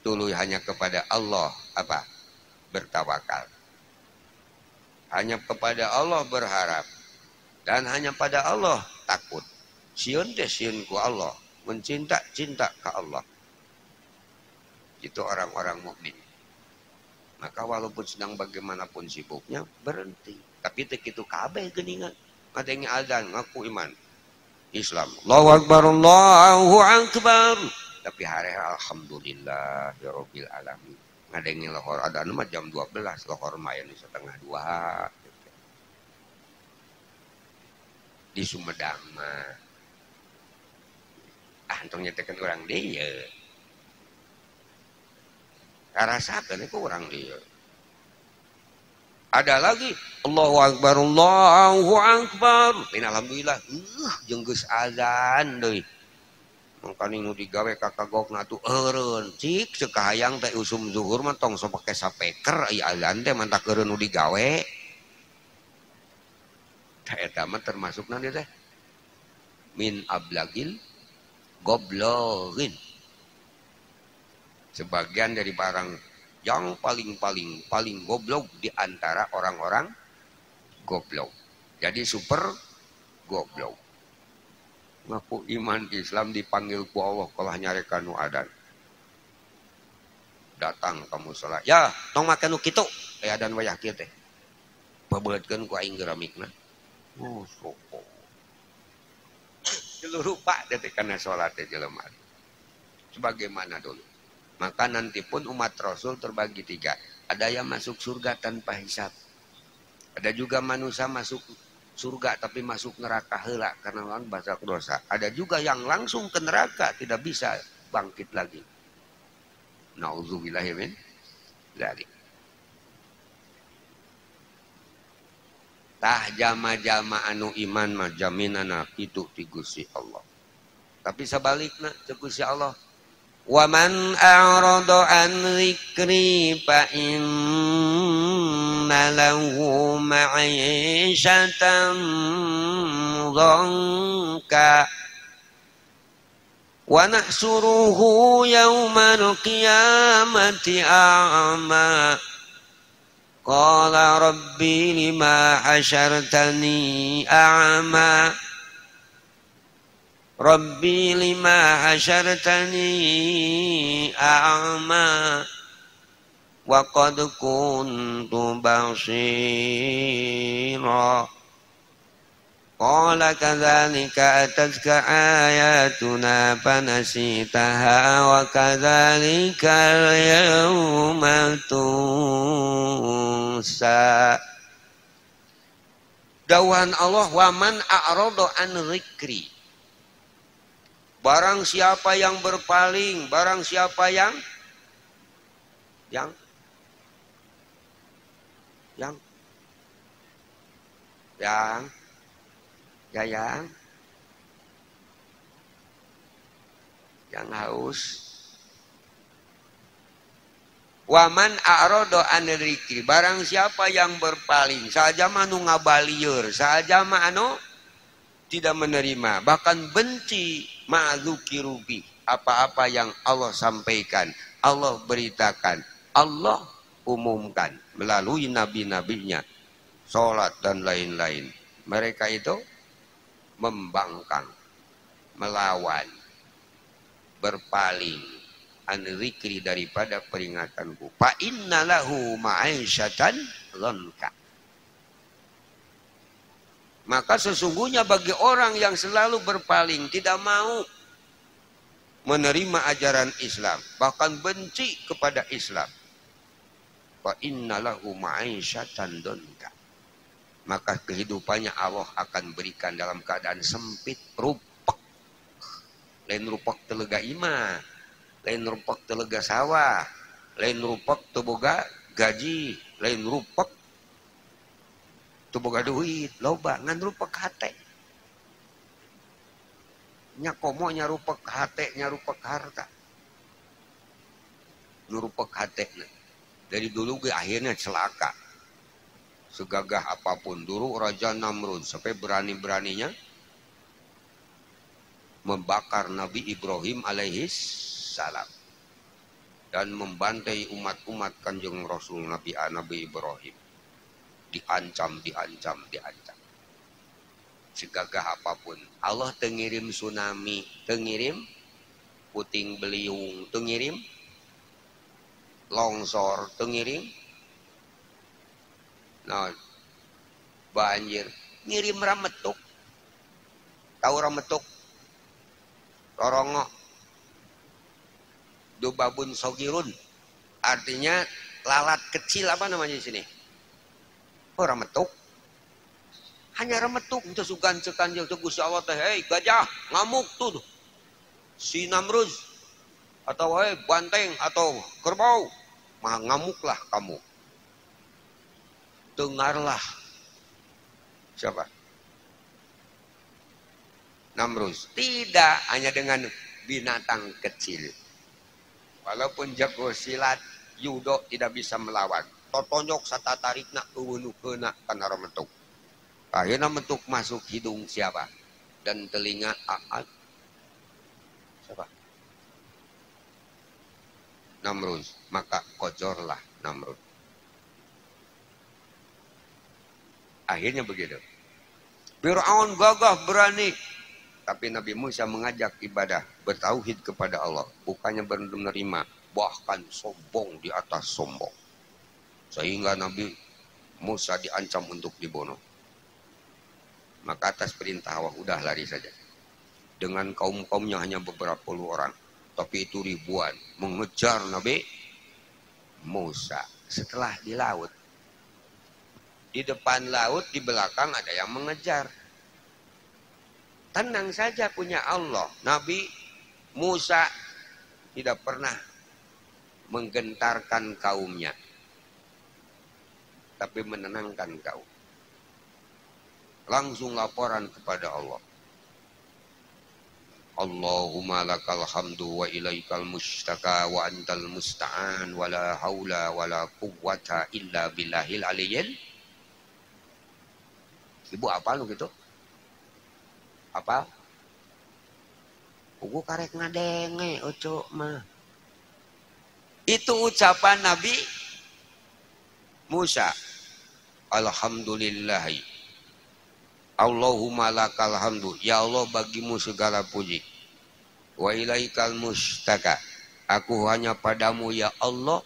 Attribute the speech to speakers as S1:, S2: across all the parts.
S1: Tuluy hanya kepada Allah apa? Bertawakal. Hanya kepada Allah berharap dan hanya pada Allah takut. Sieun teh sieun ku Allah, mencinta cinta ke Allah. Itu orang-orang mukmin. Maka walaupun sedang bagaimanapun sibuknya berhenti. Tapi teu kitu kabeh geuningan. Ngadenge azan ngaku iman Islam. Allahu akbar, Allahu akbar. Tapi hari alhamdulillah ya rabbil alamin. Ngadenge lohor adan mah jam 12, lohor mah aya 1:30. Di Sumedang mah. Ah entong nyetekeun urang dieu. Karasakeun ku urang dieu. Ada lagi Allahu akbar, Allahu akbar. Lain alhamdulillah, jeung geus azan deui. Mangkani nu digawe ka kagokna atuh eureun cik sekahayang teh usum zuhur mah tong sok pake sapeker ai azan teh mantak eureun nu digawe. Tah eta mah termasukna dieu teh min ablagil goblogin. Sebagian dari barang yang paling goblok di antara orang-orang goblok. Jadi super goblok. Ngaku iman Islam dipanggil ku Allah kalah nyarekan nu adan. Datang ka musala. Ya, tong make nu kitu. Aya adan wayah kieu teh. Pabeutkeun ku aing geramikna. Oh, soko. Lupa teh kana salat teh jelema. Sebagaimana dulu. Maka nanti pun umat Rasul terbagi tiga. Ada yang masuk surga tanpa hisab. Ada juga manusia masuk surga tapi masuk neraka heula karena lawan banyak dosa. Ada juga yang langsung ke neraka tidak bisa bangkit lagi. Nauzubillahi min dzalik. Tah jama-jama anu iman mah jaminana kitu ti Gusti Allah. Tapi sabalikna ti Gusti Allah, wa man a'rada an dzikri fa inna lahu ma'isyatan dhanka wa nahsuruhu yawmal qiyamati a'ma. Qala rabbi lima hasyartani a'ma. Rabbi lima hasyartani a'ma wa qad kuntu basira. Qala kadzalika atatka ayatuna fanasitaha wa kadzalika al-yawma tunsa. Dawuhan Allah, wa man a'rada an dzikri. Barang siapa yang berpaling, barang siapa yang yang haus. Waman a'rada an dzikri, barang siapa yang berpaling, saja mah nu ngabalieur, saja mah anu tidak menerima, bahkan benci ma'dzukirubi, apa-apa yang Allah sampaikan, Allah beritakan, Allah umumkan melalui nabi-nabinya, sholat dan lain-lain. Mereka itu membangkang, melawan, berpaling an dzikri daripada peringatanku. Fa inna lahu ma'isyatan dhanka. Maka sesungguhnya bagi orang yang selalu berpaling, tidak mau menerima ajaran Islam, bahkan benci kepada Islam, fa inna lahu ma'isyatan dhanka. Maka kehidupannya Allah akan berikan dalam keadaan sempit, rupek. Lain rupek telega imah, lain rupek telega sawah, lain rupek teboga gaji, lain rupek teboga duit, loba ngan rupek hate. Nya komo nya rupek hate, nya rupek harta. Nu rupek hate na. Dari dulu ge akhirnya celaka. Segagah apapun dulu Raja Namrud sampai berani-beraninya membakar Nabi Ibrahim alaihi salam dan membantai umat-umat Kanjeng Rasul Nabi Nabi Ibrahim. Diancam, diancam, diancam. Segagah apapun Allah tengirim tsunami, tengirim puting beliung, tengirim longsor, tengirim nah, banjir, ngirim rametuk. Tahu rametuk? Rorongo. Dubabun sogirun. Artinya lalat kecil, apa namanya di sini? Oh, rametuk. Hanya rametuk itu sugan cekanjil tuh Gusti Allah teh, hei gajah ngamuk tuh. Si Namruz atau hei banteng atau kerbau, mah ngamuklah kamu. Dengarlah siapa? Namruz. Tidak hanya dengan binatang kecil. Walaupun jago silat, judo tidak bisa melawan. Totonjok satatarikna euweunukeuna kana remetuk. Akhirnya metuk masuk hidung siapa? Dan telinga Aad. Siapa? Namruz. Maka kojorlah Namrud. Akhirnya begitu. Fir'aun gagah berani. Tapi Nabi Musa mengajak ibadah, bertauhid kepada Allah. Bukannya menerima, bahkan sombong di atas sombong. Sehingga Nabi Musa diancam untuk dibunuh. Maka atas perintah Allah, udah lari saja. Dengan kaum-kaumnya hanya beberapa puluh orang. Tapi itu ribuan mengejar Nabi Musa. Setelah di laut. Di depan laut, di belakang ada yang mengejar. Tenang saja punya Allah. Nabi Musa tidak pernah menggentarkan kaumnya, tapi menenangkan kaum. Langsung laporan kepada Allah. Allahumma lakal hamdu wa ilaikal mustaka wa antal musta'an wa la haula wa la quwwata illa billahil aliyyil. Ibu apa lu gitu? Apa? Ugu karek ngadenge ojo mah. Itu ucapan Nabi Musa. Alhamdulillahi. Allahumma lakal hamdu. Ya Allah, bagimu segala puji. Wa ilaikal mustaka. Aku hanya padamu ya Allah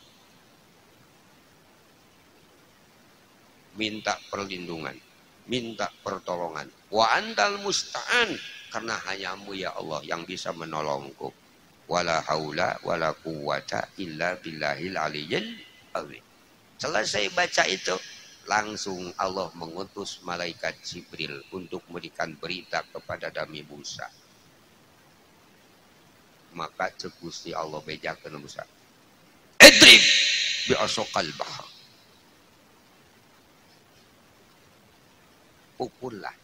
S1: minta perlindungan, minta pertolongan. Wa antal musta'an, karena hanyamu ya Allah yang bisa menolongku. Wala haula wala quwwata illa billahil aliyyil azim. Selesai baca itu, langsung Allah mengutus malaikat Jibril untuk memberikan berita kepada Nabi Musa. Maka cek Gusti Allah bejakeun Musa. Idrib bi asqal bahr. Pukullah.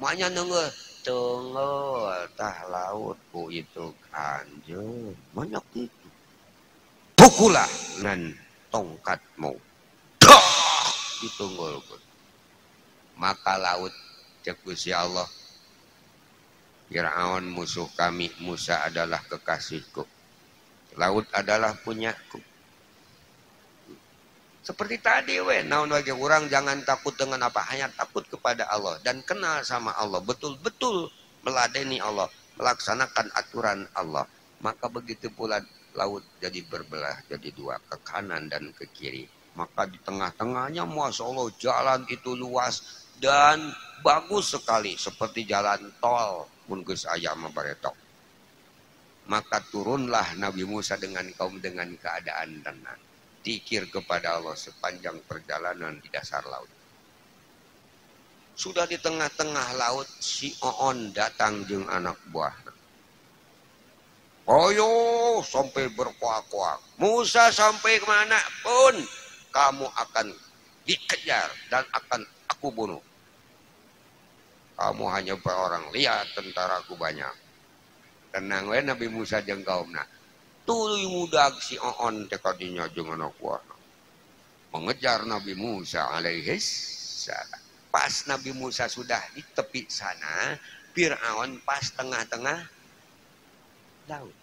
S1: Maknya nunggu tunggu tah laut ku itu kanjeng. Banyak itu. Pukullah dengan tongkatmu. Ditunggulkeun. Maka laut cek Gusti Allah, Fir'aun musuh kami, Musa adalah kekasihku. Laut adalah punyaku. Seperti tadi we, naon bagi orang jangan takut dengan apa, hanya takut kepada Allah dan kenal sama Allah, betul-betul meladeni Allah, melaksanakan aturan Allah. Maka begitu pula laut jadi berbelah jadi dua, ke kanan dan ke kiri. Maka di tengah-tengahnya Masya Allah jalan itu luas dan bagus sekali seperti jalan tol mun geus aya mah baretok. Maka turunlah Nabi Musa dengan kaum dengan keadaan tenang. Zikir kepada Allah sepanjang perjalanan di dasar laut. Sudah di tengah-tengah laut si Oon datang jeung anak buahna. Ayo sampai berkoak-koak. Musa sampai kemana pun kamu akan dikejar dan akan aku bunuh. Kamu hanya berorang, lihat tentaraku banyak. Tenang we Nabi Musa jeung kaumna. Tuluy ngudag si Oon teh kadinya jeung anak buahna. Mengejar Nabi Musa alaihissalam. Pas Nabi Musa sudah di tepi sana, Fir'aun pas tengah-tengah laut.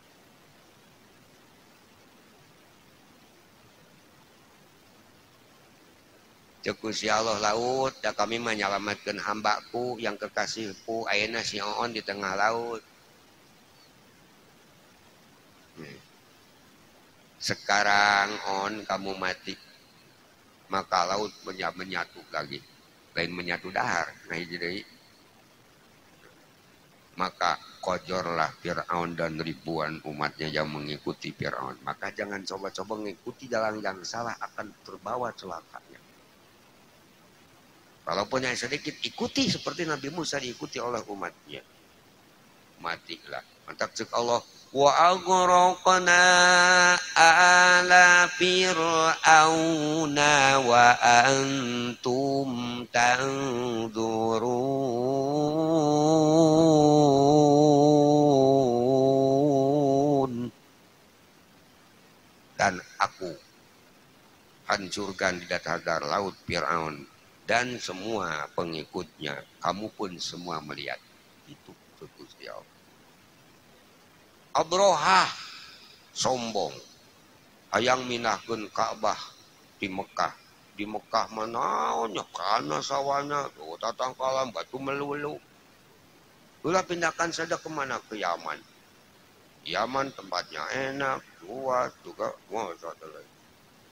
S1: Ceuk si Allah laut, da kami menyelamatkan hambaku yang kekasihku, ayeuna si Oon di tengah laut. Sekarang On kamu mati, maka laut menyatu lagi, lain menyatu dahar. Nah, jadi maka kojorlah Fir'aun dan ribuan umatnya yang mengikuti Fir'aun. Maka jangan coba-coba mengikuti jalan yang salah, akan terbawa celakanya. Walaupun yang sedikit ikuti seperti Nabi Musa diikuti oleh umatnya. Matilah. Mantap cek Allah. Wa aghraqna ala fir'auna wa antum tanzurun. Dan aku hancurkan di dasar laut Fir'aun dan semua pengikutnya, kamu pun semua melihat. Itu Gusti Allah. Abrohah sombong, hayang minahkeun Ka'bah di Mekah. Di Mekah manaonnya kana sawana, tuh tatangkalan batu melulu. Ulah pindahkan saja kemana? Ke Yaman. Yaman tempatnya enak, luas juga, wah,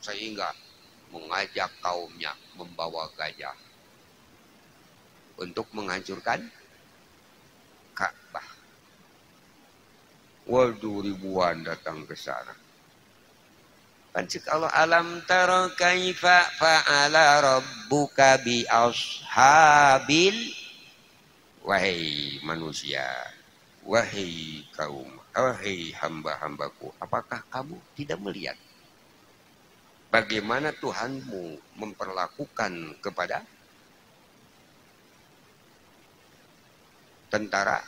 S1: sehingga mengajak kaumnya membawa gajah untuk menghancurkan Ka'bah. Waduh, ribuan datang ke sana. Kan cek Allah, alam tara kaifa fa'ala rabbuka bi ashabil. Wahai manusia, wahai kaum, wahai hamba-hambaku, apakah kamu tidak melihat bagaimana Tuhanmu memperlakukan kepada tentara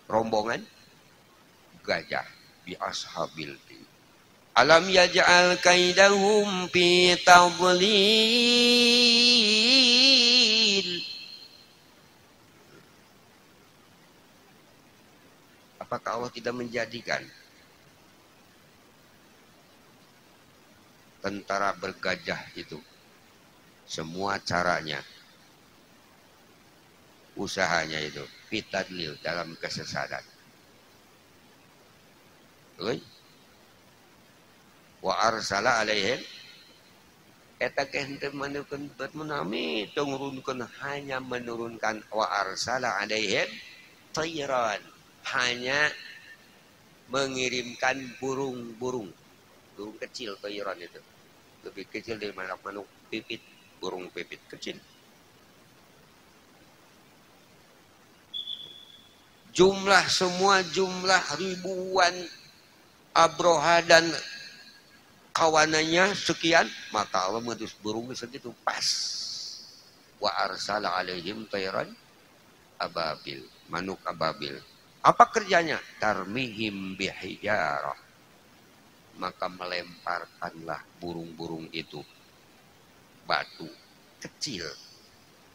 S1: rombongan gajah bi ashabil fil. Alam yaj'al kaidahum fi tadlil. Apakah Allah tidak menjadikan tentara bergajah itu semua caranya, usahanya itu fitadlil, dalam kesesatan. Oi. Wa arsala alaihim eta ke henteu manukeun munami tungurunkeun, hanya menurunkan wa arsala alaihim tayran, hanya mengirimkan burung-burung, burung kecil. Tayran itu lebih kecil dari manuk-manuk pipit, burung pipit kecil. Jumlah semua jumlah ribuan Abroha dan kawanannya sekian, maka Allah mengutus burung segitu pas. Wa arsala alaihim tayran ababil, manuk ababil. Apa kerjanya? Tarmihim bihijarah. Maka melemparkanlah burung-burung itu batu kecil.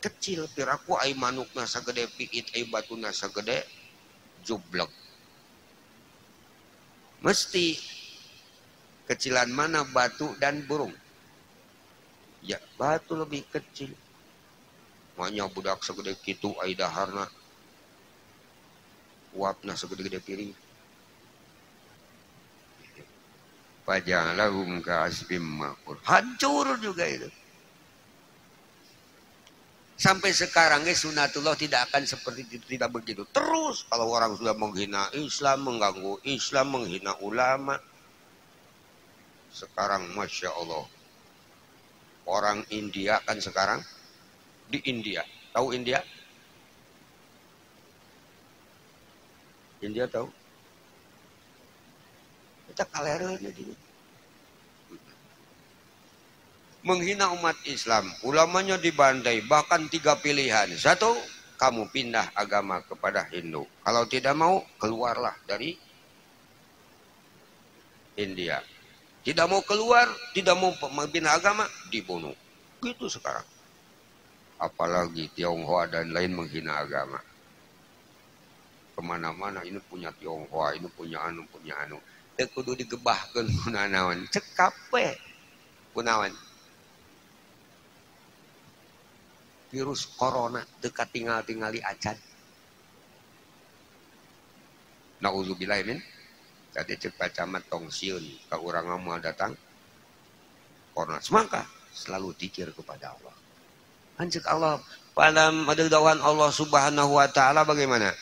S1: Kecil piraku ai manukna sagede piit, ai batuna sagede jublek. Mesti kecilan mana batu dan burung? Ya, batu lebih kecil. Makanya budak segede kitu ai daharna. Uapna segede-gede piring. Fajalahum ka'asfim ma'kul. Hancur juga itu. Sampai sekarang sunatullah tidak akan seperti itu, tidak begitu. Terus kalau orang sudah menghina Islam, mengganggu Islam, menghina ulama. Sekarang Masya Allah, orang India kan sekarang di India. Tahu India? India tahu? Kita kalernya gini. Menghina umat Islam, ulamanya dibantai, bahkan 3 pilihan. 1, kamu pindah agama kepada Hindu. Kalau tidak mau, keluarlah dari India. Tidak mau keluar, tidak mau membina agama, dibunuh. Gitu sekarang. Apalagi Tionghoa dan lain menghina agama. Kemana-mana ini punya Tionghoa, ini punya anu, punya anu. Teu kudu digebahkeun kunanaon, cekap we kunaon. Virus corona teu katingal-tingali acan. Nauzubillah min. Tadi cek Pak Camat tong sieun ka urang moal datang corona. Semangka selalu dikir kepada Allah. Hancuk Allah pada madauhan Allah Subhanahu wa taala bagaimana?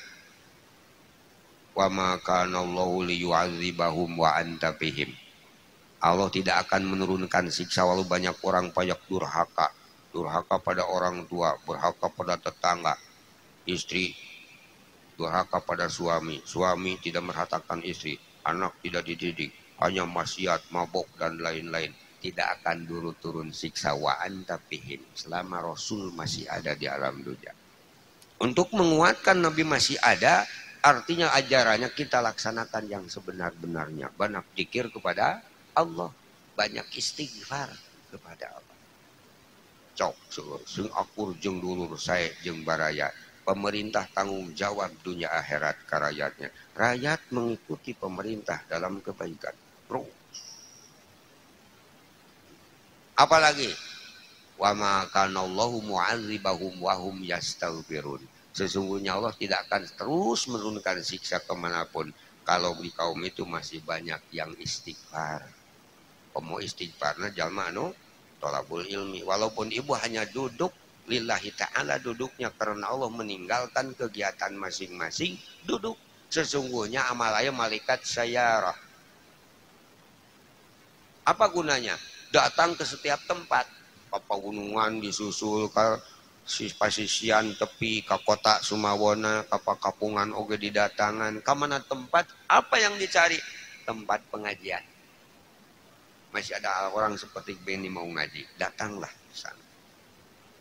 S1: Wa ma kana Allahu liyu'adzibahum wa anta fihim. Allah tidak akan menurunkan siksa walau banyak orang banyak durhaka. Durhaka pada orang tua, durhaka pada tetangga, istri, durhaka pada suami, suami tidak merhatakan istri, anak tidak dididik, hanya maksiat, mabok dan lain-lain. Tidak akan dulu turun siksa wa anta fihim selama Rasul masih ada di alam dunia. Untuk menguatkan Nabi masih ada, artinya ajarannya kita laksanakan yang sebenar-benarnya. Banyak zikir kepada Allah, banyak istighfar kepada Allah. Cok seueur sing akur jeung dulur sae jeung baraya. Pemerintah tanggung jawab dunia akhirat ka rakyatnya. Rakyat mengikuti pemerintah dalam kebaikan. Bro. Apalagi wa ma kana Allahu mu'adzibahum wa hum yastaghfirun. Sesungguhnya Allah tidak akan terus menurunkan siksa kemanapun kalau di kaum itu masih banyak yang istighfar. Komo istighfarna jalma anu tolabul ilmi. Walaupun ibu hanya duduk lillahi ta'ala, duduknya karena Allah meninggalkan kegiatan masing-masing, duduk. Sesungguhnya amalaya malaikat sayarah. Apa gunanya? Datang ke setiap tempat. Papagunungan disusul ke pasisian tepi ke kota Sumawona, ke pakapungan oge didatangan. Ke mana tempat? Apa yang dicari? Tempat pengajian. Masih ada orang seperti Benny mau ngaji, datanglah ke sana.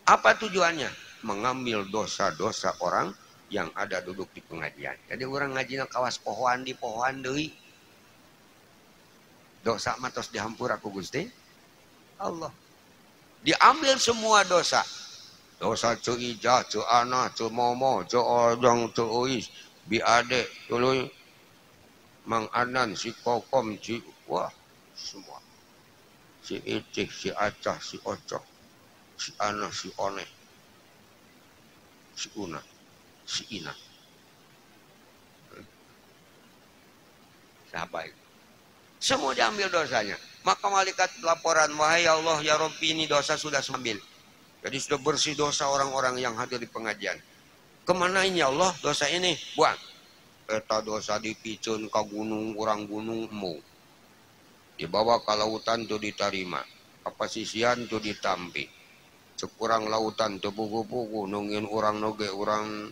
S1: Apa tujuannya? Mengambil dosa-dosa orang yang ada duduk di pengajian. Jadi orang ngajinya kawas pohoan di pohoan deui. Dosa mah tos dihampura ku Gusti Allah. Diambil semua dosa. Dosa Ceu Ijah, Ceu Ana, Ceu Momo, Ceu Ojong, Ceu Uis, Bi Ade, tuluy Mang Anan, si Kokom, si wah semua. Si Icih, si Acah, si Ocoh, si Ana, si Oneh, si Una, si Ina. Siapa itu? Semua diambil dosanya. Maka malaikat laporan, wahai Allah, ya Rabbi, ini dosa sudah ambil. Jadi sudah bersih dosa orang-orang yang hadir di pengajian. Kemana ini ya Allah dosa ini? Buang. Eta dosa dipicun ke gunung, orang gunung embung. Dibawa ke lautan tuh diterima, ke pasisian tuh ditampi. Sekurang lautan tuh pugu-pugu, nungin orang noge orang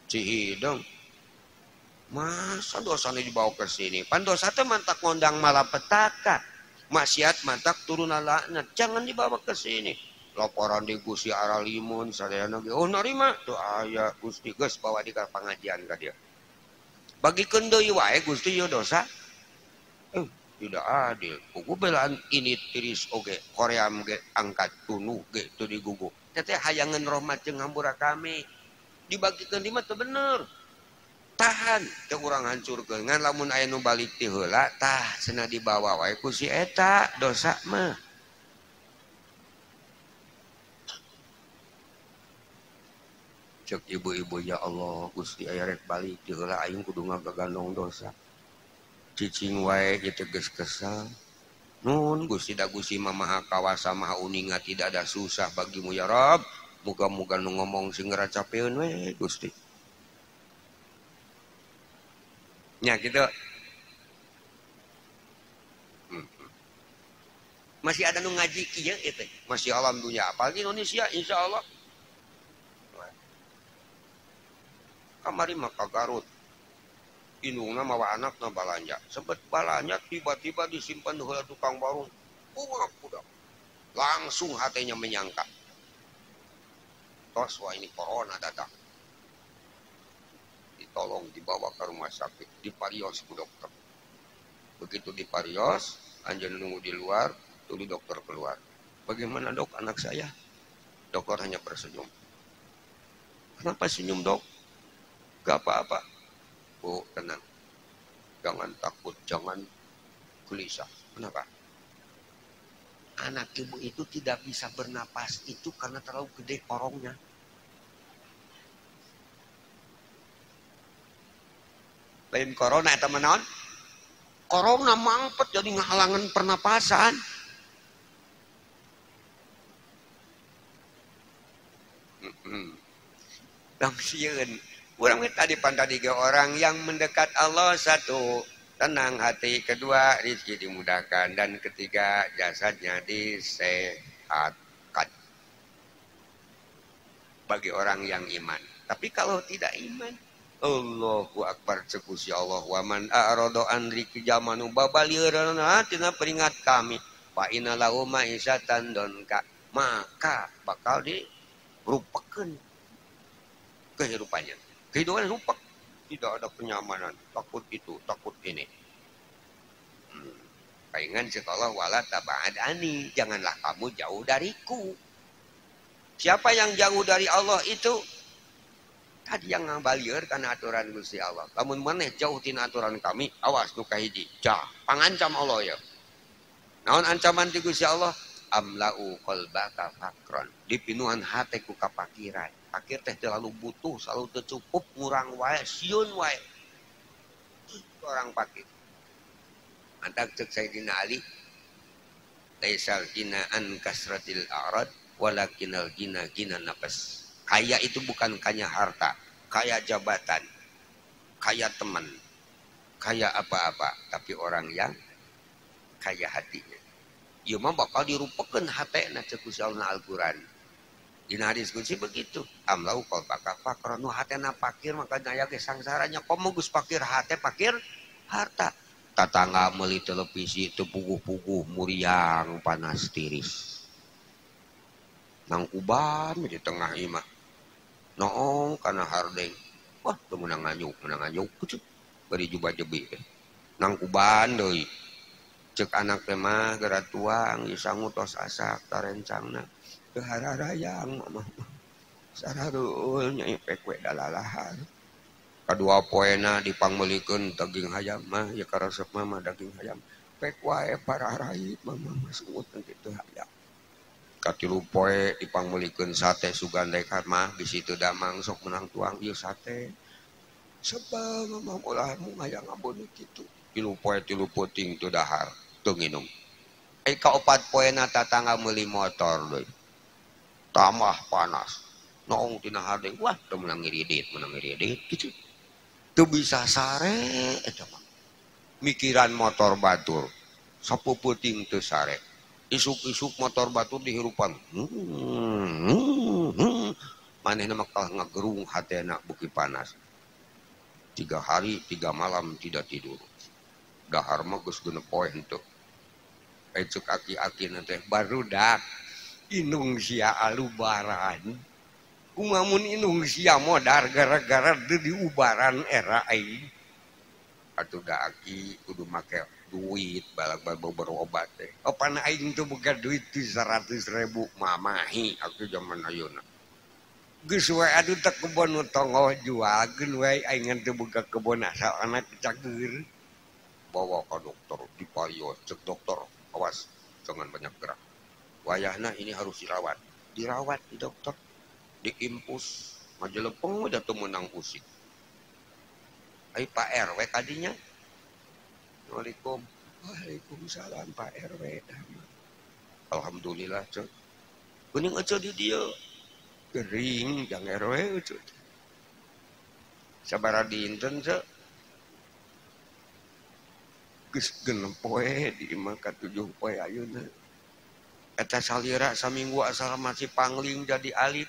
S1: Cihideng. Masa dosanya dibawa ke sini? Pan dosa teh mantak ngondang malapetaka. Maksiat mantak turun laknat. Jangan dibawa ke sini. Laporan di Gusti Aralimun sadayana ge. Oh narima tuh aya Gusti geus bawa di ka pengajian ka dia. Bagikeun deui wae Gusti ieu dosa. Tidak adil. Kuku belaan ini tiris oge, koream ge angkat tunu ge teu digugu. Teh hayangeun rahmat jeung hampura kami. Dibagikeun di mah teu bener. Tahan teu urang hancurkeun ngan lamun aya nu balik ti heula tah cenah dibawa wae ku si eta dosa mah. Cek ibu-ibu ya Allah Gusti aya rek balik ti heula aing kudu ngagandong dosa. Cicing wae kitu geus kesel. Nun Gusti da Gusti mah maha kawasa maha uninga tidak ada susah bagimu ya Rabb. Muga-muga nu ngomong sing ngeracapeun we Gusti. Ya gitu. Masih ada nu ngaji kieu itu. Masih alam dunia apalagi Indonesia insyaallah. Kamari mah ka Garut. Indungna mawa anakna balanja. Sebet balanja tiba-tiba disimpan heula tukang warung. Ungap budak. Langsung hatenya menyangka. Tos wah ini corona datang. Tolong dibawa ke rumah sakit, diparios ku dokter. Begitu diparios, anjeun nunggu di luar, tuluy dokter keluar. Bagaimana dok anak saya? Dokter hanya tersenyum. Kenapa senyum dok? Gak apa-apa. Bu, tenang. Jangan takut, jangan gelisah. Kenapa? Anak ibu itu tidak bisa bernapas itu karena terlalu gede korongnya. Lain corona eta mah naon? Corona mangpet jadi ngahalangan pernapasan. Dang sieun. Urang tadi pan tadi ge orang yang mendekat Allah satu, tenang hati, kedua rezeki dimudahkan, dan ketiga jasadnya disehatkan. Bagi orang yang iman. Tapi kalau tidak iman, Allahu akbar ceuk Gusti Allah wa man a'rada an dzikri jamanu babalieurna tina peringat kami fa inna lahu ma'isyatan donka, maka bakal dirupakeun kehidupannya. Kehidupan rupak, tidak ada kenyamanan, takut itu, takut ini. Palingan ceuk Allah wala taba'adani, janganlah kamu jauh dariku. Siapa yang jauh dari Allah itu tadi yang ngabalieur kana aturan Gusti Allah. Lamun maneh jauh tina aturan kami, awas nu kahiji. Jah, pangancam Allah ya. Naon ancaman ti Gusti Allah? Amla'u qalbaka faqran. Dipinuhan hate ku kapakiran. Pakir teh terlalu butuh, selalu tercukup, ngurang wae, sieun wae. Orang pakir. Antak ceuk Sayyidina Ali, laisal gina an kasratil a'rad walakinal gina gina nafas. Kaya itu bukan kaya harta, kaya jabatan, kaya teman, kaya apa-apa, tapi orang yang kaya hatinya. Ieu mah bakal dirupakeun hatena ceuk Gusti Allah Al-Qur'an. Dina hadis kunci begitu. Amlau qalbaka faqran, nu hatena pakir maka aya ge sangsaranya. Komo geus pakir hate, pakir harta. Tatangga meuli televisi teu puguh-puguh muriang panas tiris. Nangkuban di tengah imah. Noong kana hardeng. Wah, teu meunang nganyuk kucu. Bari jubah jebi teh. Nangkuban deui. Ceuk anak teh mah geura tuang ieu sangu tos asak tarencangna. Teu hararayang mah. Sarareul nya pek we dalalahar. Kadua poena dipangmeulikeun daging hayam mah ya karesep mah daging hayam. Pek wae pararai mah mah sungut teh hayam. Katilu poe dipangmeulikeun sate sugan daek mah bisi teu damang sok menang tuang ieu sate. Sebab mah ulah mung hayang ngabon kitu. Tilu poe tilu peuting teu dahar, teu nginum. Ai kaopat poena tatangga meuli motor deui. Tambah panas. Noong tina hardeng, wah teu meunang ngiridit kitu. Teu bisa sare eta mah. Mikiran motor batur, sapeupeting teu sare. Isuk-isuk motor batur dihirupan. Manehna mah kalah ngagerung hatena beuki panas. 3 hari 3 malam tidak tidur. Dahar mah geus genep poe henteu. Ai ceuk aki-akina teh barudak inung sia alubaran. Kumaha mun inung sia modar gara-gara deui diubaran era aing. Atuh da aki kudu make duit balak-balak berobat teh. Opan aing teu boga duit 100.000 mamahi aku zaman ayeuna. Geus we atuh teh kebon nu tonggoh jualkeun we aing teu boga kebon asal anak cageur. Bawa ke dokter, diparios cek dokter, awas jangan banyak gerak. Wayahna ini harus dirawat. Dirawat di dokter, diimpus, majelepeng udah teu meunang usik. Ai Pak RW kadinya. Assalamualaikum. Waalaikumsalam Pak RW. Alhamdulillah cek. Geuning ece di dieu. Gering jang RW ece. Sabaraha dinten cek. Geus genep poe di imah ka 7 poe ayeuna. Eta salira saminggu asal masih pangling jadi alit.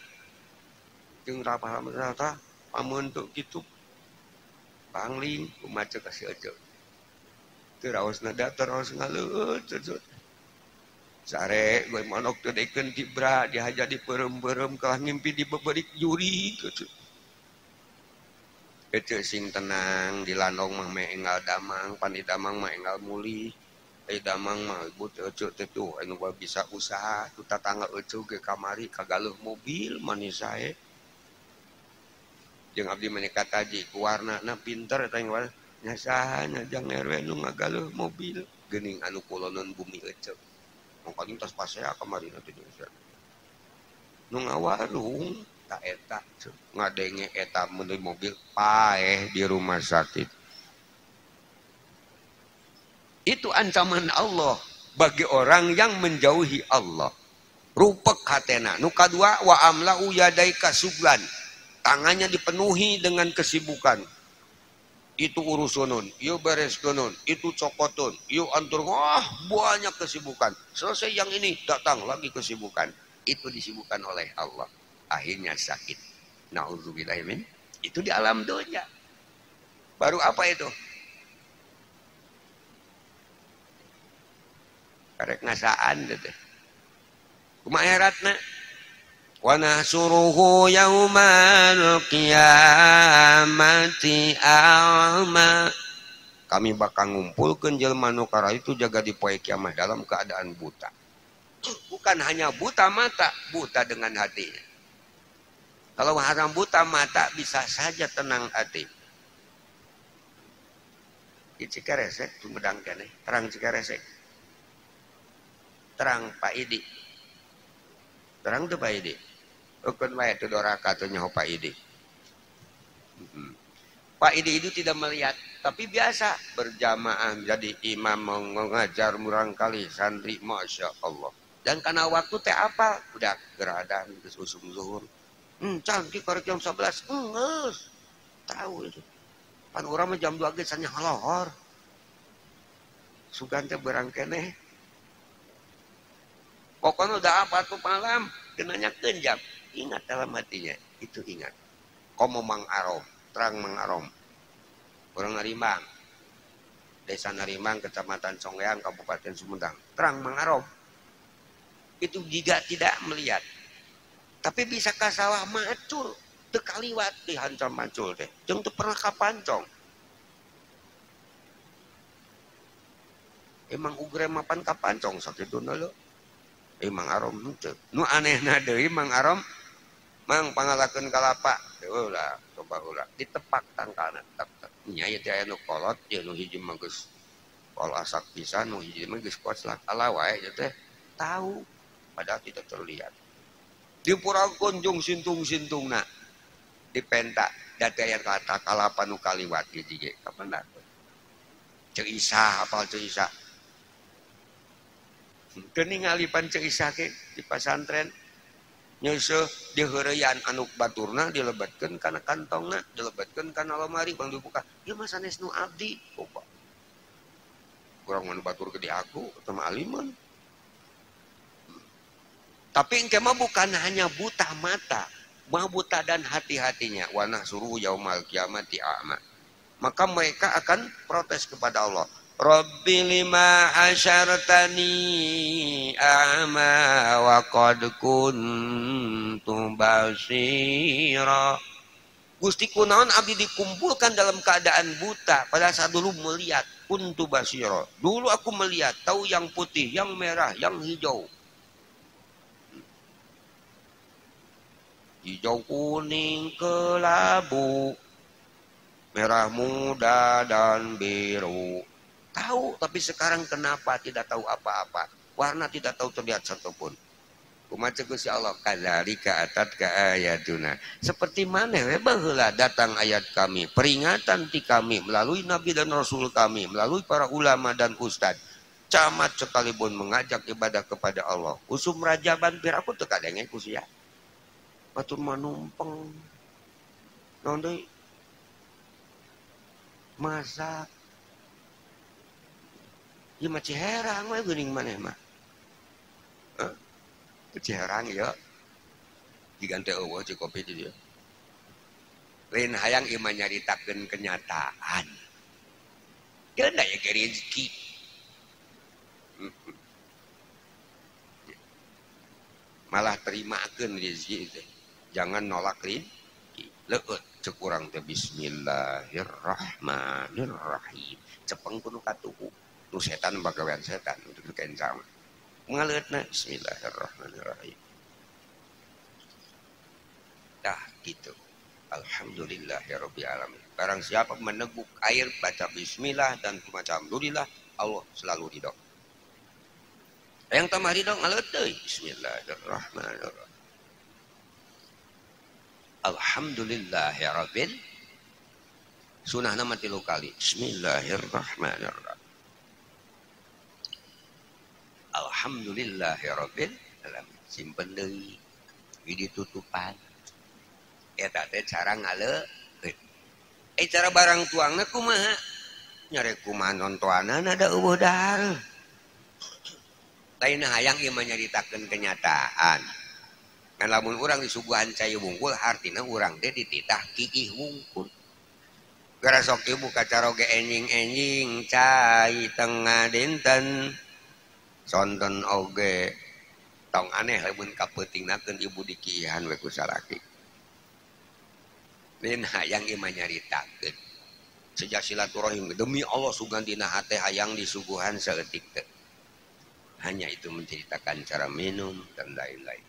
S1: Jeung rata pameuntuk kitu. Pangling kumaha ceuk ka si ece. Teu raosna da teu raos ngaleueut ece. Sare gue manok teu dekeun kibra dihaja dipeureum-peureum kalah ngimpi dibeberik juri kitu. Ece sing tenang di landong mah me enggal damang, pan di damang mah enggal mulih. Damang mah ibu ece teh tuh anu bisa usaha tuh tatangga ece ge kamari kagaluh mobil manis sae. Jeung abdi mah kataji ku warnana pinter eta yang nya saha nya jang RW nu ngagaluh mobil geuning anu kulonon bumi ece. Mangkaning tas pasea kamari teh jeung nu ngawarung ta eta ngadenge eta meuli mobil paeh di rumah sakit. Itu ancaman Allah bagi orang yang menjauhi Allah. Rupek hatena. Nu kadua wa amla'u yadaika suglan. Tangannya dipenuhi dengan kesibukan. Itu urusunun, ieu bereskeunun, itu cokotun, ieu antur, wah banyak kesibukan. Selesai yang ini datang lagi kesibukan. Itu disibukkan oleh Allah. Akhirnya sakit. Nauzubillah min. Itu di alam dunia. Baru apa itu? Karek ngasaan teh. Kumaha akhiratna? Wa nahsuruhu yaumal qiyamati a'ma. Kami bakal ngumpulkeun jelema nu kara itu jaga di poe kiamat dalam keadaan buta. Bukan hanya buta mata, buta dengan hatinya. Kalau haram buta mata bisa saja tenang hati. Di Cikaresek Sumedang keneh, terang Cikaresek. Terang Pak Idi. Terang tuh Pak Idi. Ukun wae teu doraka teu nyaho Pak Idi. Pak Idi itu tidak melihat, tapi biasa berjamaah jadi imam mengajar murangkali santri, masya Allah. Dan karena waktu teh apa? Udah geradan geus usum zuhur. Cantik korek jam 11. Geus. Tahu itu. Pan urang mah jam 2 geus nya halohor. Sugan teh berang keneh. Pokoknya udah apa tuh malam, kenanyakeun jam. Ingat dalam hatinya, itu ingat. Komo Mang Arom, terang Mang Arom. Urang Narimang. Desa Narimang, Kecamatan Songgeang, Kabupaten Sumedang. Terang Mang Arom. Itu juga tidak melihat. Tapi bisa ka sawah macul, teu kaliwat dihancam macul teh. Jeung teu pernah kapancong. Emang ugre mapan kapancong sakituna lho. Mang Arom henteu. Nu anehna deui Mang Arom mang pangalakeun kalapa. Ulah, coba ulah ditepak tangkalna tek tek. Nya ieu teh aya nu kolot, ieu nu hiji mah geus kol asak pisan, nu hiji mah geus koclak. Ala wae ieu teh tahu padahal tidak terlihat. Dipurangkeun jeung sintung-sintungna. Dipenta da teh aya kata kalapa nu kaliwat hiji ge. Kapan da? Ceu Isah apal Ceu Isah. Teu ningali pan Ceu Isah ge di pasantren nyeuseuh diheureyan anu baturna dilebetkeun kana kantongna dilebetkeun kana lomari bang dibuka ieu mah sanes nu abdi coba kurang mah batur ge di aku atau mah aliman. Tapi engke mah bukan hanya buta mata, mah buta dan hati-hatinya. Wa nahsuruhu yaumal qiyamati a'ma. Maka mereka akan protes kepada Allah. Rabbi lima hasyartani a'ma wa qad kuntu basira. Gusti kunaon abdi dikumpulkan dalam keadaan buta pada saat dulu melihat kuntu basira. Dulu aku melihat, tahu yang putih, yang merah, yang hijau. Hijau kuning kelabu, merah muda dan biru. Tahu, tapi sekarang kenapa tidak tahu apa-apa? Warna tidak tahu terlihat satupun. Kumaha ceuk Gusti Allah, kadzalika atatka ayatuna. Seperti mana we baheula datang ayat kami, peringatan ti kami melalui nabi dan rasul kami, melalui para ulama dan ustad. Camat sekalipun mengajak ibadah kepada Allah. Usum rajaban pir aku teu kadenge ku sia. Batur mah numpeng. Naon deui? Masak. Ieu mah Ciherang we geuning maneh mah. Heh. Ciherang ieu. Diganti eueuh cik kopi di dieu. Lain hayang ieu mah nyaritakeun kenyataan. Keun da ieu rezeki. Malah terimakeun rezeki teh. Jangan nolak rezeki. Leueut. Cek urang teh bismillahirrahmanirrahim. Cepeng kudu katuhu. Nu setan bagawean setan untuk kencang. Ngaleutna bismillahirrahmanirrahim. Dah gitu. Alhamdulillahirabbil alamin. Barang siapa meneguk air baca bismillah dan baca alhamdulillah, Allah selalu ridho. Yang tambah ridho ngaleut deui bismillahirrahmanirrahim. Alhamdulillahirabbil sunahna mah 3 kali. Bismillahirrahmanirrahim. Alhamdulillahirabbil alamin. Simpen deui ditutupan. Eta teh cara ngaleut. Cara barang tuangna kumaha? Nyare kumaha nontoanana da eueuh dahar. Lain hayang ieu mah nyaritakeun kenyataan. Ngan lamun urang disuguhan cai wungkul hartina urang teh dititah kiih wungkul. Gara sok ieu buka caroge enjing-enjing cai tengah dinten. Sonten oge tong aneh lamun kapeutingnakeun ibu dikiihan we ku salaki. Lain hayang ieu mah nyaritakeun. Sejak silaturahim demi Allah sugan dina hate hayang disuguhan saeutik teh. Hanya itu menceritakan cara minum dan lain-lain.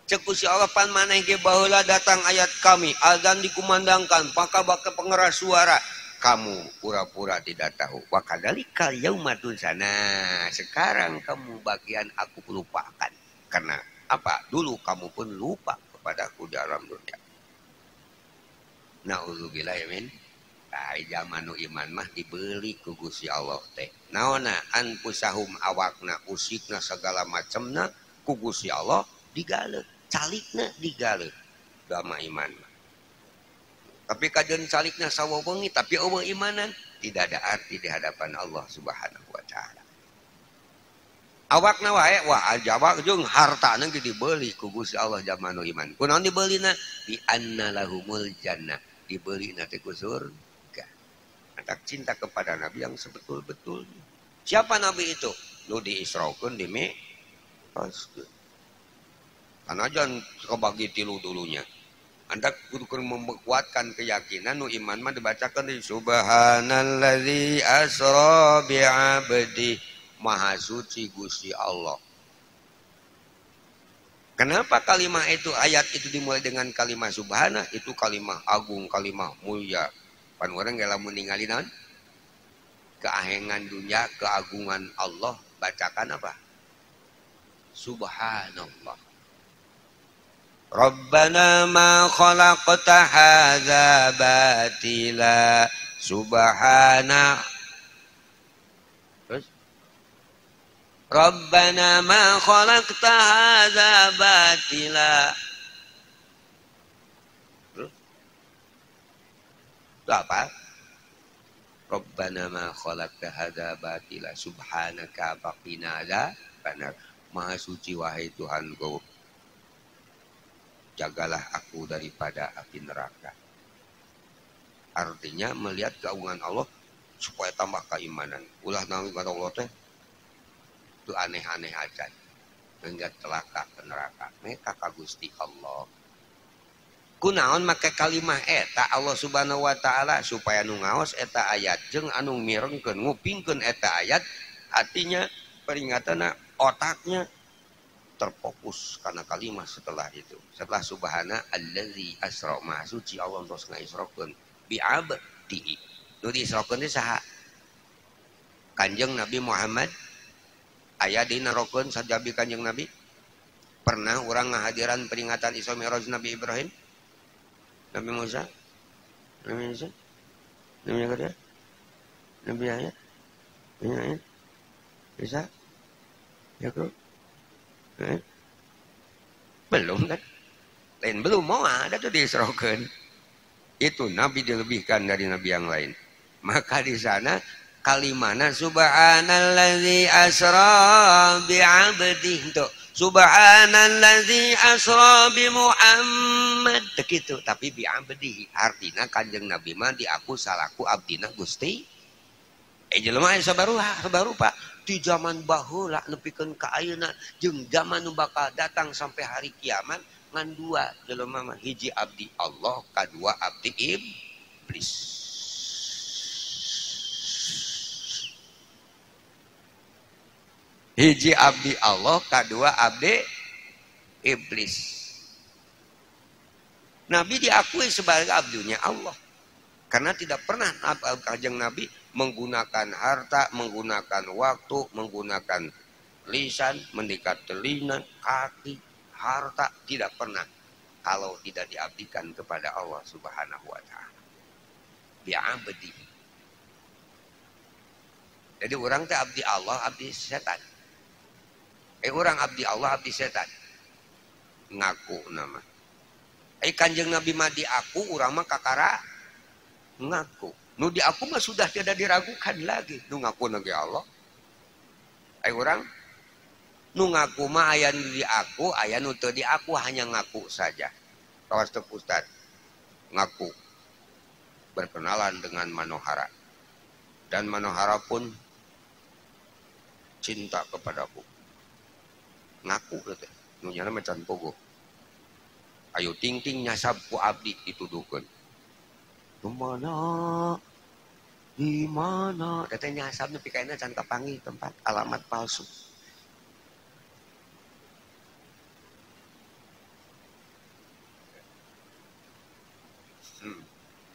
S1: Cek si Allah pan maneh ge baheula datang ayat kami, azan dikumandangkan, maka baka pengeras suara. Kamu pura-pura tidak tahu. Wa kadzalika yauma tunsana. Sekarang kamu bagian aku lupakan. Karena apa? Dulu kamu pun lupa kepadaku dalam dunia. Nauzubillah min. Ai zaman nu iman mah dibeli ku Gusti Allah teh. Naonna anfusahum awakna usikna segala macamna ku Gusti Allah digaleuh, calikna digaleuh. Gama iman mah. Tapi kajeun calikna sawawengi tapi eueuh imanan tidak ada arti di hadapan Allah Subhanahu wa taala. Awakna wae wah jawab jeung hartana ge dibeli ku Gusti Allah zaman nu iman. Kunaon dibelina? Bi anna lahumul jannah. Dibelina teh ku surga. Antak cinta kepada Nabi yang sebetul-betulnya. Siapa Nabi itu? Nu diisrokeun di Mi'rajkeun. Karena jangan kebagi tilu dulunya. Anda kudu memekuatkan keyakinan nu iman mah dibacakan di subhanallazi asra bi'abdi, maha suci Gusti Allah. Kenapa kalimat itu, ayat itu dimulai dengan kalimat subhana? Itu kalimat agung, kalimat mulia. Pan urang ge lamun ningali naon? Keahengan dunia, keagungan Allah, bacakan apa? Subhanallah. Rabbana ma khalaqta hadza batila subhana. Terus Rabbana ma khalaqta hadza batila. Terus itu apa? Rabbana ma khalaqta hadza batila subhanaka faqina adzabannar. Maha suci wahai Tuhanku, jagalah aku daripada api neraka. Artinya melihat keagungan Allah supaya tambah keimanan. Ulah nawi kata Allah teh itu aneh-aneh aja. Hingga celaka ke neraka. Mereka ka Gusti Allah. Kunaon make kalimah eta Allah Subhanahu wa taala supaya nu ngaos eta ayat jeung anu mirengkeun ngupingkeun eta ayat, artinya peringatanna otaknya terfokus karena kalimat setelah itu. Setelah subhana allazi asra, maha suci Allah tos ngaisrokeun bi abdihi. Nu diisrokeun teh saha? Kanjeng Nabi Muhammad. Aya dina rokeun sajabi Kanjeng Nabi. Pernah urang ngahadiran peringatan Isra Mi'raj Nabi Ibrahim? Nabi Musa? Nabi Isa? Nabi Zakaria? Nabi Yahya? Nabi Yahya? Isa? Yakub? Belum kan? Lain belum mau ada tuh diisrokeun. Itu nabi dilebihkan dari nabi yang lain. Maka di sana kalimana subhanallazi asra bi'abdihi tuh. Subhanallazi asra bi Muhammad begitu, tapi bi'abdihi artinya Kanjeng Nabi mah diaku salaku abdina Gusti. Jelema sabaru Pak. Di zaman baheula nepikeun ka ayeuna jeung zaman nu bakal datang sampai hari kiamat Ngan dua jelema mah, hiji abdi Allah, kadua abdi iblis. Hiji abdi Allah, kadua abdi iblis. Nabi diakui sebagai abdinya Allah. Karena tidak pernah Kanjeng Nabi menggunakan harta, menggunakan waktu, menggunakan lisan, mendekat telinga, kaki, harta, tidak pernah kalau tidak diabdikan kepada Allah Subhanahu wa taala. Bi'abdi. Jadi orang teh abdi Allah, abdi setan. Orang abdi Allah, abdi setan. Ngaku nama. Kanjeng Nabi mah diaku, urang mah kakara ngaku. Nu diaku mah sudah tidak diragukan lagi. Nu ngaku nage Allah. Urang nu ngaku mah aya nu diaku, aya nu teu diaku, hanya ngaku saja. Kawas teu Ustad ngaku berkenalan dengan Manohara. Dan Manohara pun cinta kepadaku. Ngaku teh. Nu nyana macan pogo. Ayo ting-ting nyasab ku abdi dituduhkeun. Di mana? Di mana? Teh nyasab nepi ka ayeuna can kapanggih tempat alamat palsu.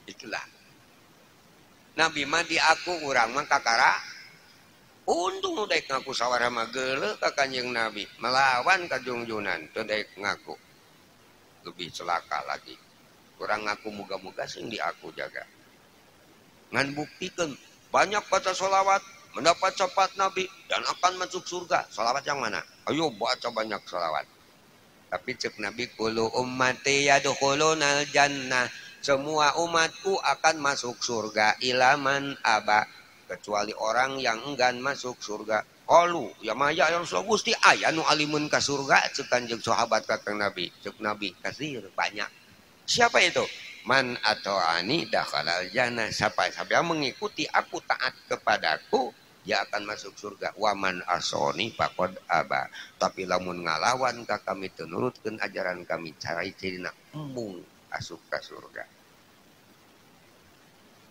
S1: Itulah. Nabi mah diaku, urang mah kakara. Untung nu daek ngaku sawara mah geuleuh ka Kanjeng Nabi, melawan ka jungjunan teu daek ngaku. Lebih celaka lagi. Kurang ngaku muga-muga sing diaku jaga. Ngan buktikeun banyak baca sholawat, mendapat syafaat Nabi dan akan masuk surga. Sholawat yang mana? Ayo baca banyak sholawat. Tapi cek Nabi kullu ummati yadkhulunal jannah. Semua umatku akan masuk surga ilaman aba, kecuali orang yang enggan masuk surga. Qalu ya maya ya Rasulullah, Gusti aya nu alimun ka surga? Cek kanjeng sahabat ka Kanjeng Nabi. Cek Nabi kasir banyak. Siapa itu? Man ata'ani dakhalal jannah. Siapa yang mengikuti aku, taat kepadaku, dia akan masuk surga. Wa man asoni faqad aba. Tapi lamun ngalawan ka kami, teu nurutkeun ajaran kami, cara cirina embung asup ka surga.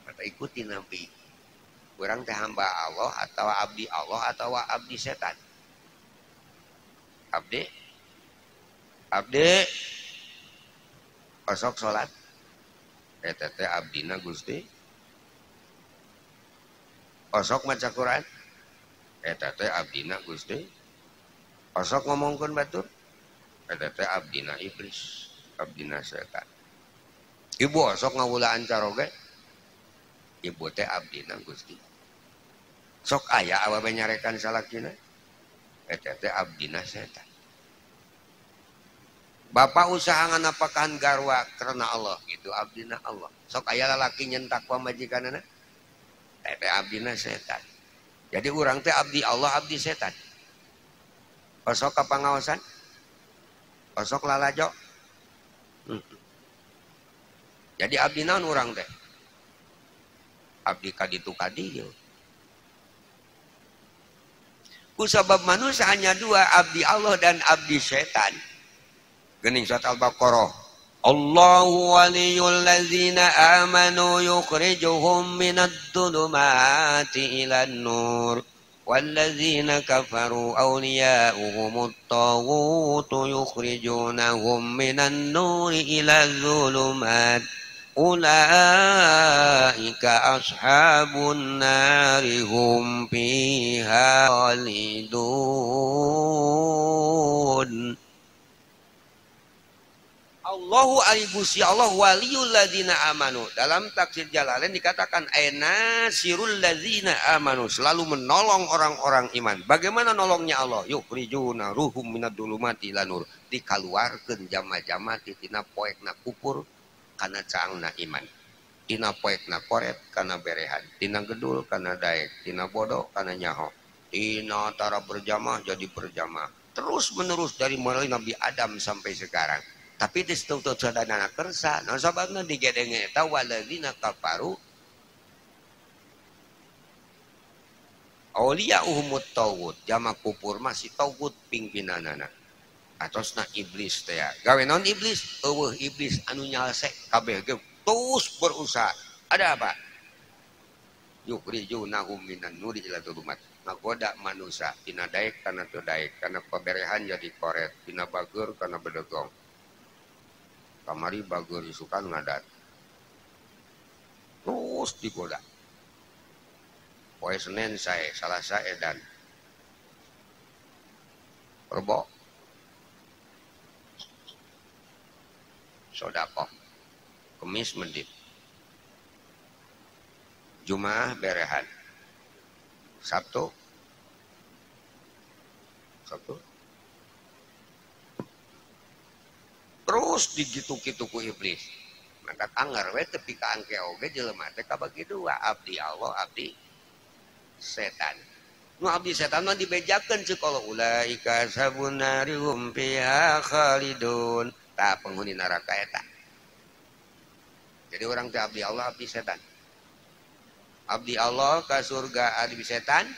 S1: Mata ikuti Nabi. Urang teh hamba Allah atau abdi Allah atau abdi setan? Abdi? Abdi osok salat eta teh abdina Gusti. Osok maca Quran eta teh abdina Gusti. Osok ngomongkeun batur eta teh abdina iblis, abdina setan. Ibu osok ngawulaan caroge, ibu teh abdina Gusti. Sok aya awewe nyarekan salakina eta teh abdina setan. Bapak usaha nganapakahan garwa karena Allah, itu abdina Allah. Sok aya lalaki nyentak pamajikanana, teh abdina setan. Jadi urang teh abdi Allah, abdi setan. Osok ka pangaosan, osok lalajo. Jadi abdi naon urang teh? Abdi kaditu kadieu. Kusabab manusia hanya dua, abdi Allah dan abdi setan. Gening surat Al-Baqarah. Allahu waliyul ladzina amanu yukhrijuhum minadh dhulumati ilan nur walladzina kafaru awliya'uhumut taghut yukhrijunahum minan nuri ilal dhulumat ulaika ashabun nari hum fiha khalidun. Allahu ari Gusti Allah waliyul ladzina amanu. Dalam tafsir Jalalain dikatakan nasirul ladzina amanu, selalu menolong orang-orang iman. Bagaimana nolongnya Allah? Yukhrijuna ruhum minad dhulumati ila nur. Dikaluarkeun jama-jama tina poekna kupur kana caangna iman. Tina poekna koret kana berehan, tina gedul kana daek, tina bodoh kana nyaho, tina tara berjamaah jadi berjamaah. Terus menerus dari mulai Nabi Adam sampai sekarang. Tapi dituntut sadana kersa, nah sababna digedenge eta waladzina kafaru auliya'uhumut tauhid, jama kupur masih tauhid pimpinanana. Atosna iblis teh ya. Gawe naon iblis? Eueuh iblis anu nyalse kabeh ge terus berusaha. Ada apa? Yukhrijunahum minan nuri ila dzulumat. Ngagoda manusia tina daek kana teu daek, kana paberehan jadi koret, tina bageur kana bedegong. Kamari bageur isukan ngadat. Terus digoda. Poe Senin sae, Salasa edan. Rebo sodakoh, Kemis mendit, Jumaah berehan, Sabtu, Sabtu terus digitu-gitu ku iblis. Maka anggar we tepi ka angke oge jelema teh kabagi dua, abdi Allah, abdi setan. Nu abdi setan mah dibejakeun ceuk Allah, ulaika ashabun nari hum fiha khalidun. Tah penghuni neraka eta. Jadi orang teh abdi Allah, abdi setan. Abdi Allah ka surga, abdi setan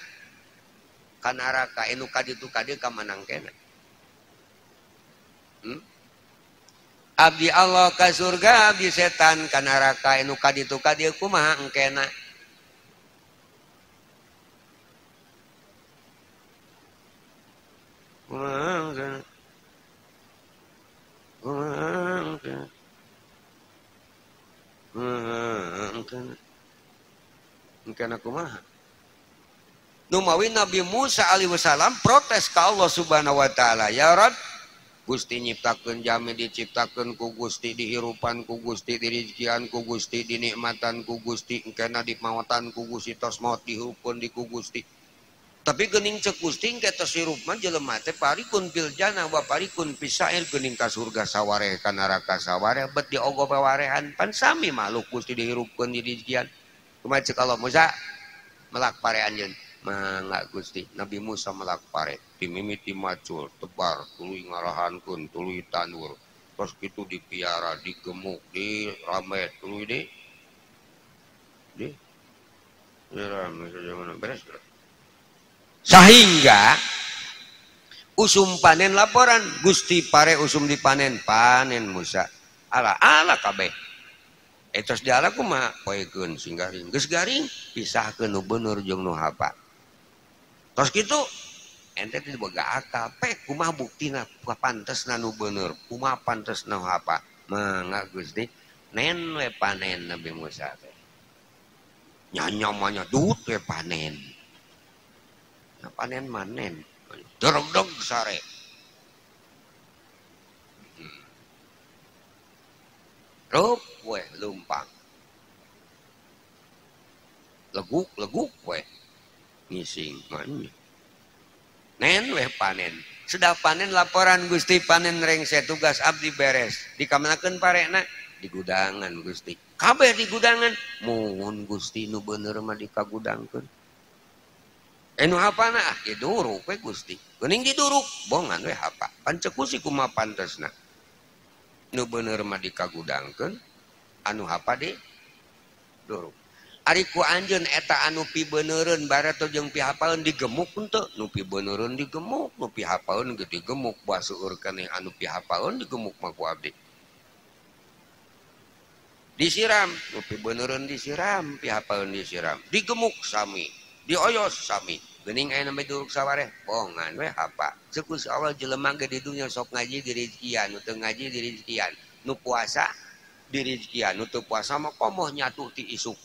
S1: ka neraka. Anu ka ditu ka dieu ka manangkena. Abdi Allah ka surga, abdi setan ka neraka. Anu ka ditu ka dieu kumaha engkena? Kumaha engkena? Engkena kumaha? Numawi Nabi Musa alaihi wasallam protes ka Allah Subhanahu wa taala, ya Rabb, Gusti nyiptakeun jami diciptakeun ku Gusti, dihirupan ku Gusti, dirizkian ku Gusti, dinikmatan ku Gusti, engkena dimawatan ku Gusti, tos maot dihirupkeun di ku Gusti. Tapi geuning ceuk Gusti engke tos hirup mah jelema teh parikun fil jannah wa parikun fis sa'ir, geuning ka surga sawareh ka neraka sawareh, bet diogo pawarehan pan sami makhluk Gusti dihirupkeun dirizkian. Kumaha ceuk Allah, Musa melak pare anjeun. Mangga Gusti. Nabi Musa melak pare, dimimiti macul, tebar, tuluy ngarahankeun, tuluy tandur. Terus kitu dipiara, digemuk, dirame, tuluy di dirame saja beres. Sehingga usum panen laporan, Gusti pare usum dipanen, panen Musa. Ala ala kabeh. Etos diala kumaha poekeun sing garing. Geus garing pisahkeun nu bener jeung nu hapa. Tos kitu ente teh boga akal, pek kumaha buktina pantesna nu bener, kumaha pantesna nu hapa. Mangga Gusti, nen we panen Nabi Musa teh. Nyanyamanya duut we panen. Nah, panen manen, dorong-dong sare. Rup we lumpang, leguk-leguk we ngising manya. Nen we panen. Sudah panen laporan Gusti panen rengse tugas abdi beres. Dikamanakeun parena di gudangan Gusti. Kabeh di gudangan. Muhun Gusti nu bener mah dikagudangkeun. Enu hapana ah diduruk we Gusti. Geuning diduruk bongan we hapa. Pan ceuk Gusti kumaha pantesna. Nu bener mah dikagudangkeun, anu hapa di duruk. Ari ku anjeun eta anu pibeuneureun bareto jeung pihapaeun digemuk henteu? Nu pibeuneureun digemuk, nu pihapaeun ge digemuk, buah seueur keneh anu pihapaeun digemuk mah ku abdi. Disiram, nu pibeuneureun disiram, pihapaeun disiram, digemuk sami, dioyos sami. Geuning aya namanya duruk sawareh, bongan we hapa. Ceuk Gusti Allah jelema ge di dunya sok ngaji dirizkian, nu teu ngaji dirizkian, nu puasa dirizkian, nu teu puasa mah komoh nyatu ti isuk,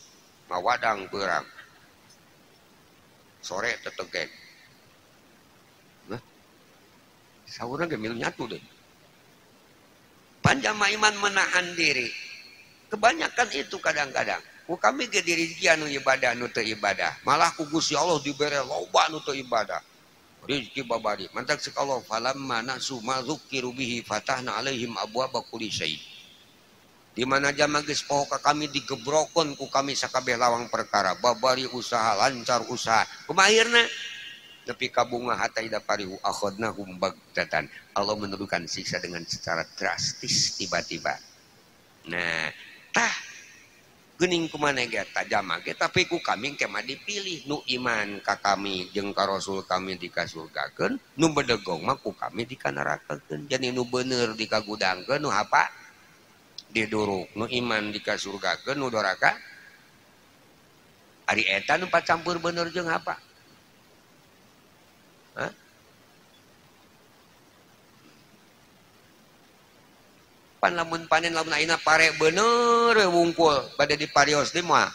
S1: mawadang beurang. Sore tetegek. Nah, sahurna ge milu nyatu deui. Panjang iman menahan diri. Kebanyakan itu kadang-kadang. Ku kami ge dirizkian nu ibadah nu teu ibadah. Malah ku Gusti Allah dibere loba nu teu ibadah. Rezeki babari. Mantak cek Allah falamma nasu ma dzukiru bihi fatahna alaihim abwaaba kulli syai. Di mana jama geus poho ka kami digebrokon ku kami sakabeh lawang perkara, babari usaha, lancar usaha. Kumaha akhirna? Nepi ka bunga hatta ida parihu akhadnahum baghtatan. Allah menurunkan siksa dengan secara drastis tiba-tiba. Nah, tah Geuning kumaha ge tajam ge tapi ku kami ke mah dipilih nu iman ka kami jeung ka rasul kami dikasurgakeun, nu bedegong mah ku kami dikanarakakeun. Jadi nu bener dikagudangkeun, nu hapa diduruk, nu iman dikasurgakeun, nu doraka. Ari eta nu pacampur bener jeung hapa? Hah? Pan lamun panen lamun ayeuna pare bener wungkul bade diparios deui mah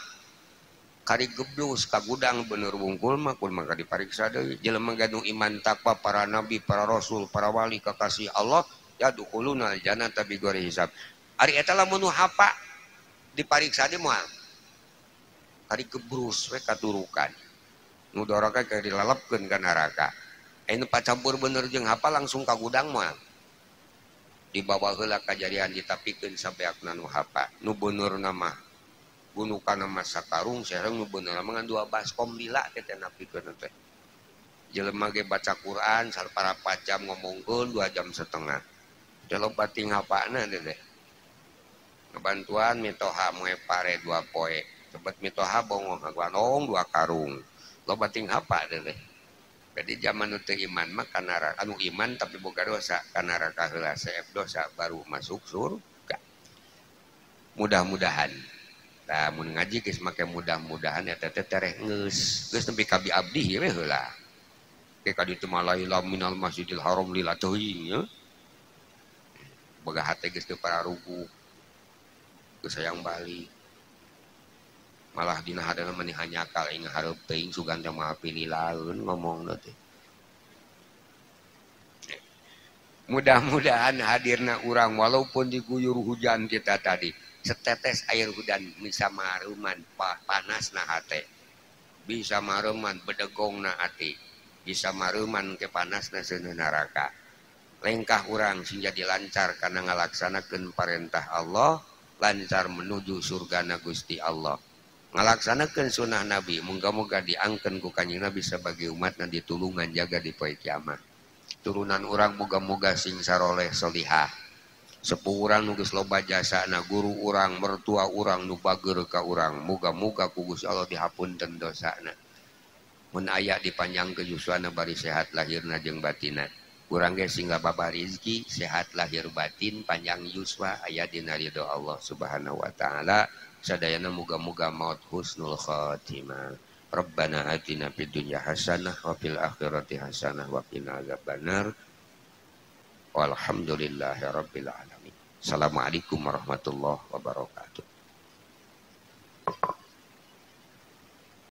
S1: kari geblus ka gudang bener wungkul mah kun mah dipariksa deui. Jelema gaduh iman takwa para nabi, para rasul, para wali kakasih Allah ya dukhuluna jannata bi ghairi hisab. Ari eta lamun nu hapa dipariksa deui mah kari gebrus we katurukan. Nu doraka keur dilalapkeun ka neraka. Anu pacampur bener jeung hapa langsung ka gudang mah. Dibawa heula kajadian ditapikeun sabeakna nu hapa. Nu benerna mah gunukana mah sakarung sareng nu benerna mah ngan 2 baskom lila teh napikeun teh. Jelema ge baca Quran saparapat jam ngomongkeun 2 jam setengah. Teh loba ting hapana teh. Ngebantuan mitoha moe pare 2 poe. Tebet mitoha bongoh ngaguanong 2 karung. Loba ting hapa teh. Jadi zaman nu teu iman mah kana anu iman tapi boga dosa kana neraka heula seep dosa baru masuk surga. Mudah-mudahan. Tah mun ngaji geus make mudah-mudahan eta teh tereh geus. Geus nepi ka bi abdi we heula. Ke ka ditu mah laila minal masjidil haram lila teuing ye. Boga hate geus teu pararuguh. Geus hayang balik. Malah dina hadana mani hanyakal ing hareup teuing sugan teh moal pilih laun ngomongna teh. Mudah-mudahan hadirna urang walaupun diguyur hujan kita tadi setetes air hujan bisa maruman panasna hate, bisa maruman bedegongna ati, bisa maruman ke panasna seuneu neraka. Lengkah urang sing jadi lancar kana ngalaksanakeun parentah Allah, lancar menuju surgana Gusti Allah. Ngalaksanakeun sunah Nabi, moga-moga diangkeun ku Kanjeng Nabi sebagai umatna ditulungan jaga di poe kiamat. Turunan urang moga-moga sing saroleh solihah. Sepuh urang nu geus loba jasana, guru urang, mertua urang nu bager ka urang, moga-moga ku Gusti Allah dihapunten dosana. Mun aya dipanjangkeun yuswana bari sehat lahirna jeung batinna. Urang ge sing loba rezeki, sehat lahir batin, panjang yuswa aya dina ridho Allah Subhanahu wa taala. Sadayana muga-muga maut husnul khatimah. Rabbana atina fid dunya hasanah wa fil akhirati hasanah wa qina adzabannar. Walhamdulillahi rabbil alamin. Assalamualaikum warahmatullahi wabarakatuh.